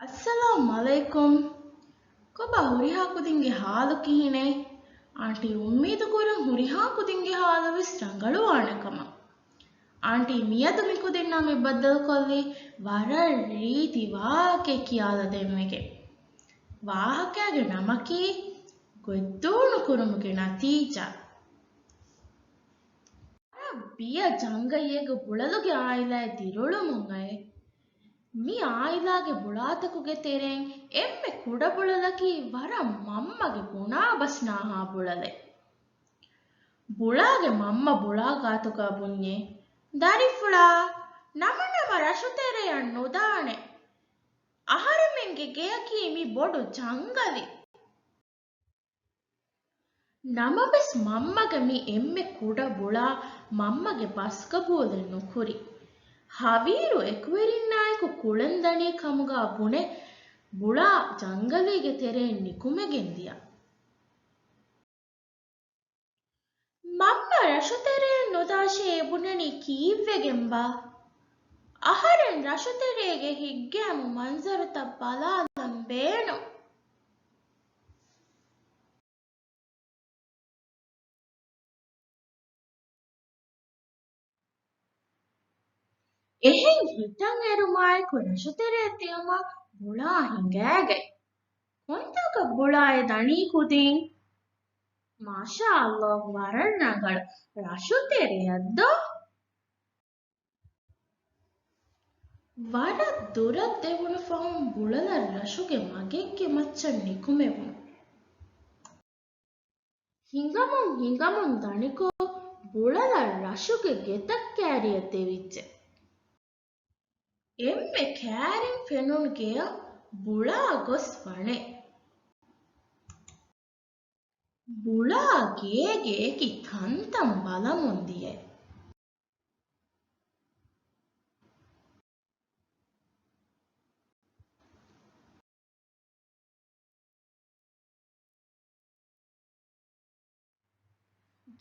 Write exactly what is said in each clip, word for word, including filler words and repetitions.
އައްސަލާމް ޢަލައިކުމް. ކޮބާ ހުރިހާ ކުދިންގެ ހާލު ކިހިނެއް؟ އާންޓީ އުއްމީދު ކުރަން ހުރިހާ ކުދިންގެ ހާލު ވެސް ރަނގަޅުވާނެ ކަމަށް. އާންޓީ މިއަދު މި ކުދިންނާ މި ބައްދަލުކޮށްލީ ވަރަށް ރީތި ވާހަކައެއް ކިޔާލަދޭން ވެގެން. ވާހަކައިގެ ނަމަކީ ގޮތްދޫނު ކުރުމުގެ ނަތީޖާ. ވަރަށް ބިޔަ ޖަންގައިގެ ބުޅަލުގެ އާއިލާއެއް ދިރުޅުމުން އައި. މި އާއިލާގެ ބުޅާތަކުގެ ތެރެއިން އެންމެ ކުޑަ ބުޅަލަކީ ވަރަށް މަންމަގެ ބުނާ ބަސް ނާހާ ބުޅަލެއް. ބުޅާގެ މަންމަ ބުޅާ ގާތުގަ ބުންޏޭ، ދަރިފުޅާ، ނަމަ ނަމަ ރަށުތެރެއަށް ނުދާނެ. އަހަރެމެންގެ ގެއަކީ މި ބޮޑު ޖަންގަލެއް. ނަމަވެސް މަންމަގެ މި އެންމެ ކުޑަ ބުޅާ މަންމަގެ ބަސްގަބޫލެއް ނުކުރި. ހަވީރު އެކުވެރިންނާއެކު ކުޅެން ދަނީ ކަމުގަ ބުނެ ބުޅާ ޖަންގަލީގެ ތެރެއިން ނިކުމެގެން ދިޔަ. މަންމަ ރަށުތެރެއަށް ނުދާށޭ ބުނަނީ ކީއްވެގެންބާ؟ އަހަރެން ރަށުތެރޭގެ ހިތްގައިމު މަންޒަރުތައް ބަލާލަން ބޭނުން. އެހެން ހިތަށް އެރުމާއެކު ރަށުތެރެއަށް ދިޔުމަށް ބުޅާ ހިނގައިގަތް. ކޮންތާކަށް ބުޅާއޭ ދަނީ ކުދިން؟ މާޝާﷲ، ވަރަށް ރަނގަޅު. ރަށުތެރެއަށްދޯ؟ ވަރަށް ދުރަށް ދެވުނު ފަހުން ބުޅަލަށް ރަށުގެ މަގެއްގެ މައްޗަށް ނިކުމެވުނު. ހިނގަމުން ހިނގަމުން ދަނިކޮށް ބުޅަލަށް ރަށުގެ ގެތައް ކައިރިއަށް ދެވިއްޖެ. އެންމެ ކައިރިން ފެނުނު ގެޔަށް ބުޅާ ގޮސް ވަނެ. ބުޅާ ގޭގެ އެކި ތަންތަން ބަލަމުން ދިޔައެ.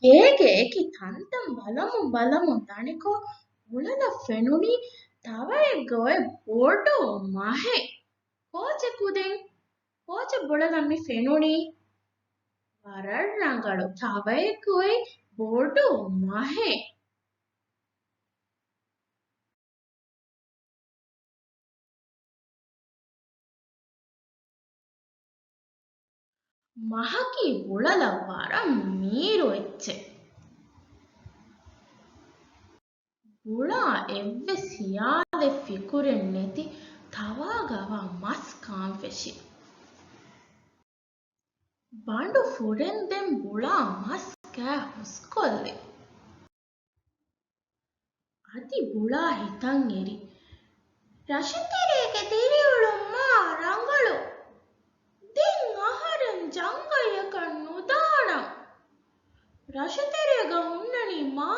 ގޭގެ އެކި ތަންތަން ބަލަމުން ބަލަމުން ދަނިކޮށް ބުޅަލަށް ފެނުނީ ތަވައެއްގަ އޮތް ބޮޑު މަހެއް. ކޯޗެއް ކުދިން؟ ކޯޗެއް ބުޅަލަށް މި ފެނުނީ؟ ވަރަށް ރަނގަޅު، ތަވައެއްގަ އޮތް ބޮޑު މަހެއް. މަހަކީ ބުޅަލަށް ވަރަށް މީރު އެއްޗެއް. ބުޅާ އެއްވެސް ހިޔާލެއް ފިކުރެއް ނެތި ތަވާގަ އަވާ މަސް ކާން ފެށި. ބަނޑު ފުރެންދެން ބުޅާ މަސް ކާ ހުސްކޮށްލި. އަދި ބުޅާ ހިތަށް އެރި، ރަށުތެރޭގެ ދިރިއުޅުން މާ ރަނގަޅު. ދެން އަހަރެން ޖަންގައަކަށް ނުދާނަން. ރަށުތެރޭގަ ހުންނަނީ މާ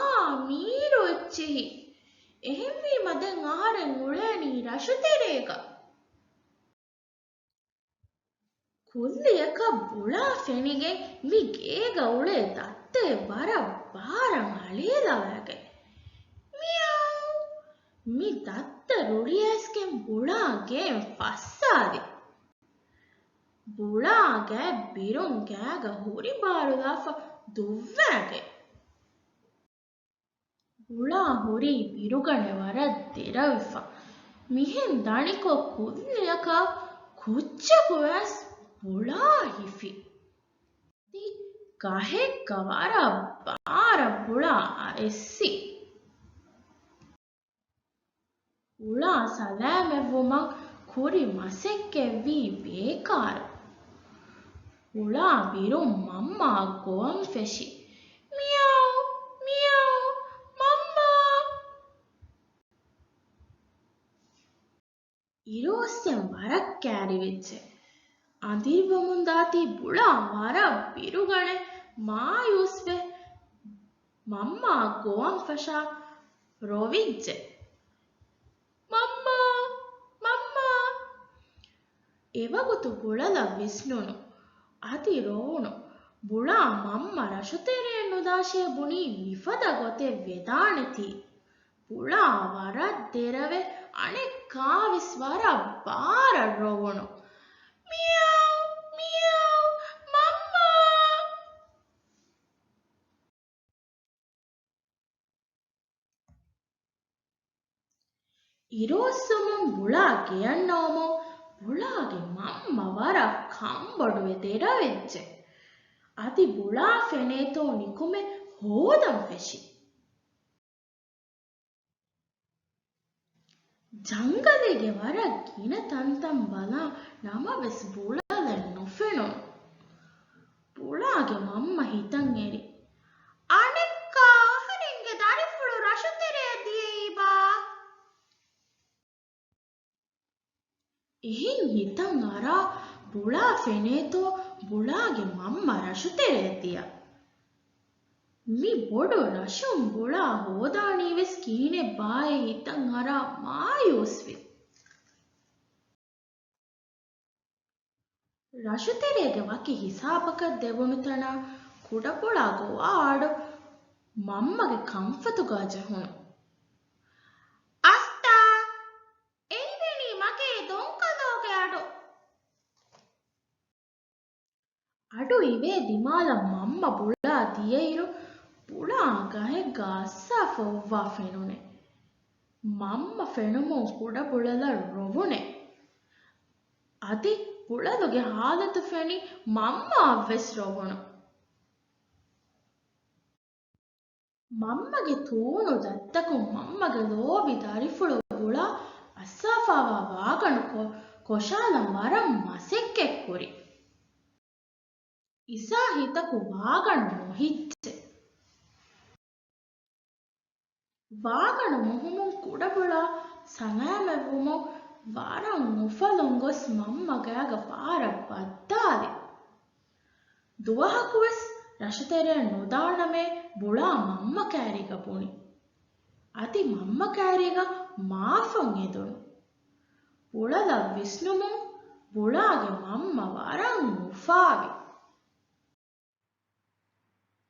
މީރު އެއްޗިހި. އެހެންވީމަ ދެން އަހަރެން އުޅޭނީ ރަށުތެރޭގަ. ކުއްލިއަކަށް ބުޅާ ފެނިގެން މި ގޭގަ އުޅޭ ދައްތައެއް ވަރަށް ބާރަށް އަޅީލަވައިގެން، މިޔާވް! މި ދައްތަ ރުޅިއައިސްގެން ބުޅާ ގެއިން ފައްސާލި. ބުޅާ ގާތް ބިރުން ގާގަ ހުރި ބާރުލާފަ ދުއްވައިގެން. ބުޅާ ހުރީ ބިރުގަނެ ވަރަށް ދެރަވެފަ. މިހެން ދަނިކޮށް ކުއްލިއަކަށް ކުއްޖަކު ވެސް ބުޅާ ހިފި. ތި ގަހެއްގަ ވަރަށް ބާރަށް ބުޅާ އައިއްސި. ބުޅާ ސަލާމަތްވުމަށް ކުރި މަސައްކަތްވީ ބޭކާރު. ބުޅާ ބިރުން މަންމައަށް ގޮވަން ފެށި. މިޔާވް! މިޔާވް! މަންމާ! އިރުއޮއްސެން ވަރަށް ކައިރިވެއްޖެ. އަނދިރިވަމުންދާތީ ބުޅާ ވަރަށް ބިރުގަނެ މާޔޫސްވެ މަންމާ ގޮވަން ފަށާ ރޮވިއްޖެ. މަންމާ! މަންމާ! އެވަގުތު ބުޅަލަށް ވިސްނުނު. އަދި ރޮވުނު. ބުޅާ މަންމަ ރަށުތެރެއަށް ނުދާށޭ ބުނީ މިފަދަ ގޮތެއް ވެދާނެތީ. ބުޅާ ވަރަށް ދެރަވެ އަނެއް ކާވެސް ވަރަށް ބާރަށް ރޮވުނު. މިޔާވް، މިޔާވް، މަންމާ! އިރުއޮއްސުމުން ބުޅާ ގެޔަށް ނައުމުން ބުޅާގެ މަންމަ ވަރަށް ކަންބޮޑުވެ ދެރަވެއްޖެ. އަދި ބުޅާ ފެނޭތޯ ނިކުމެ ހޯދަން ފެށި. ޖަންގަލެއްގެ ވަރަށް ގިނަ ތަންތަން ބަލާ ނަމަވެސް ބުޅަލައެއް ނުފެނުނު. ބުޅާގެ މަންމަ ހިތަށް އެރި، އަނެއްކާ އަހަރެންގެ ދަރިފުޅު ރަށުތެރެއަށް ދިޔައީބާ؟ އެހެން ހިތަށް އަރާ ބުޅާ ފެނޭތޯ ބުޅާގެ މަންމަ ރަށުތެރެއަށް ދިޔަ. މި ބޮޑު ރަށުން ބުޅާ ހޯދާނީވެސް ކިހިނެއްބާއޭ ހިތަށް އަރާ މާޔޫސްވި. ރަށުތެރޭގެ ވަކި ހިސާބަކަށް ދެވުނު ތަނާ ކުޑަބުޅާ ގޮވާ އަޑު މަންމަގެ ކަންފަތުގާ ޖެހުނު. އަސްތާ! އެއީވެނީ މަގޭ ދޮންކަލޯގެ އަޑު. އަޑު އިވޭ ދިމާލަށް މަންމަ ބުޅާ ދިޔައިރު، ބުޅާ ގަހެއްގަ އައްސާފަ އޮއްވާ ފެނުނެ. މަންމަ ފެނުމުން ކުޑަބުޅަލަށް ރޮވުނެ. އަދި ބުޅަލުގެ ހާލަތު ފެނި މަންމައަށްވެސް ރޮވުނު. މަންމަގެ ތޫނު ދައްތަކުން މަންމަގެ ލޯބި ދަރިފުޅު ބުޅާ އައްސާފަވާ ވާގަނޑު ކޮ-، ކޮށާލަން ވަރަށް މަސައްކަތްކުރި. އިސާ ހިތަކު ވާގަނޑު މޮހިއްޖެ. ވާގަނޑު މޮހުމުން ކުޑަބުޅާ ސަލާމަތްވުމުން ވަރަށް އުފަލުން ގޮސް މަންމަ ގާގަ ބާރަށް ވައްދާލި. ދުވަހަކުވެސް ރަށުތެރެއަށް ނުދާނަމޭ ބުޅާ މަންމަ ކައިރީގަ ބުނި. އަދި މަންމަ ކައިރީގަ މާފަށް އެދުނު. ބުޅަލަށް ވިސްނުމުން ބުޅާގެ މަންމަ ވަރަށް އުފާވި.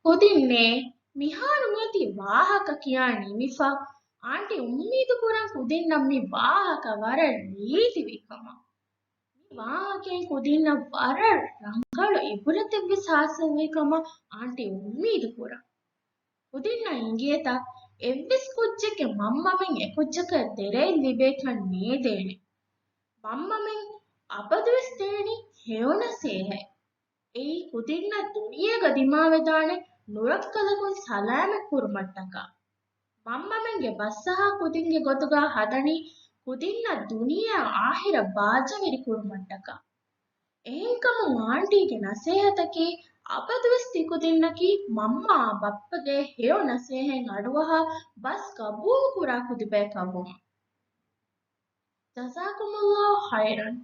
ކުދިންނޭ، މިހާރު މިއޮތީ ވާހަކަ ކިޔާ ނިމިފަ، އާންޓި އުއްމީދު ކުރަން ކުދިންނަށް މި ވާހަކަ ވަރަށް ރީތިވި ކަމަށް. މި ވާހަކައިން ކުދިންނަށް ވަރަށް ރަނގަޅު އިބުރަތެއްވެސް ހާސިލްވި ކަމަށް އާންޓި އުއްމީދު ކުރަން. ކުދިންނަށް އިނގޭތަ އެއްވެސް ކުއްޖެއްގެ މަންމަމެން އެކުއްޖަކަށް ދެރައެއް ލިބޭކަށް ނޭދޭނެ. މަންމަމެން އަބަދުވެސް ދޭނީ ހެޔޮ ނަސޭހަތް. އެއީ ކުދިންނަށް ދުނިޔޭގަ ދިމާވެދާނެ ނުރައްކަލަކުން ސަލާމަތް ކުރުމަށްޓަކާ. މަންމަމެންގެ ބަސްއަހާ ކުދިންގެ ގޮތުގަ ހަދަނީ ކުދިންނަށް ދުނިޔެއާ އާހިރަށް ބާއްޖަވެރި ކުރުމަށްޓަކާ. އެހެންކަމުން އާންޓީގެ ނަސޭހަތަކީ އަބަދުވެސް ތިކުދިންނަކީ މަންމައާ ބައްޕަގެ ހެޔޮ ނަސޭހަތް އަޑުއަހާ ބަސް ގަބޫލުކުރާ ކުދިބަޔަކަށްވުމަށް. ޖަޒާކުމުﷲ ޚައިރަން.